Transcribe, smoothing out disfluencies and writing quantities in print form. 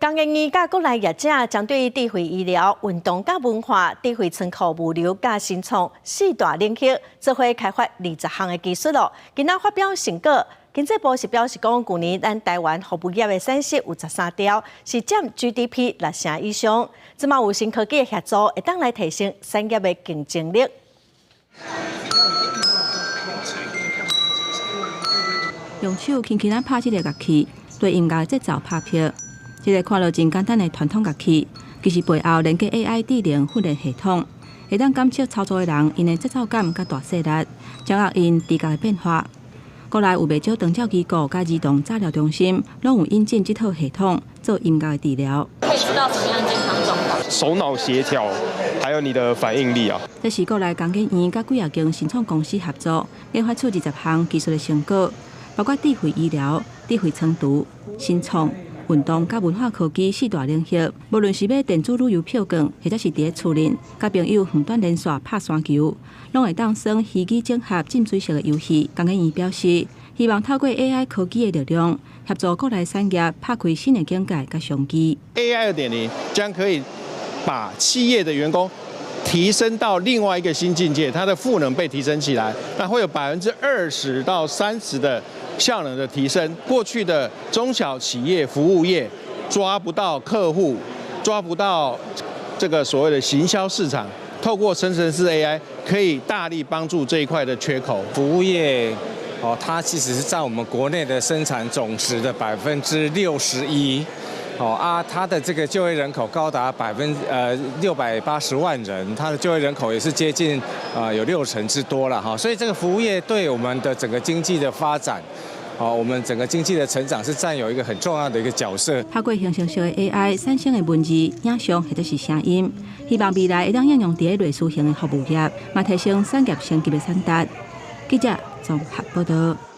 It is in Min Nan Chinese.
工研院佮國內業者針對智慧醫療、運動佮文化、智慧倉庫物流佮新創四大領域，做伙開發20項的技術囉。今仔發表成果，經濟部是表示講，舊年咱台灣服務業的產值有13兆，是佔 GDP 6成以上。這馬有新科技的協助，會當來提升產業的競爭力。用手輕輕仔拍這個樂器，對音樂的節奏拍拍。這個看落真簡單的傳統樂器，其實背後連結 AI 智能訓練系統，會當監測操作的人𪜶的節奏感佮大細力，掌握𪜶知覺的變化。國內有袂少長照機構佮兒童早療中心，攏有引進這套系統做音樂的治療。可以知道什麼樣健康狀況？手腦協調，還有你的反應力啊。這是國內工研院佮幾仔間新創公司合作，研發出20項技術的成果，包括智慧醫療、智慧倉儲、新創、運動佮文化科技四大領域，無論是買電子旅遊票券，或者是佇咧厝內佮朋友遠端連線拍山球，攏會當耍虛擬整合浸水式的遊戲。工研院表示，希望透過 AI 科技的力量，協助國內產業拍開新的境界佮商機。 AI 2.0將可以把企業的員工提升到另外一個新境界，它的賦能被提升起來，那會有20%到30%的效能的提升。過去的中小企業服務業抓不到客戶，抓不到這個所謂的行銷市場，透過生成式 AI 可以大力幫助這一塊的缺口。服務業哦，它其實是佔我們國內的生產總值的61%。哦啊，它的這個就業人口高達680萬人，它的就業人口也是接近有6成之多了哈，所以這個服務業對我們的整個經濟的發展，哦，我們整個經濟的成長是佔有一個很重要的一個角色。透過生成式的 AI 產生的文字、影像或者是聲音，希望未來會當應用佇咧類似型的服務業，嘛提升產業升級的產值。記者綜合報道。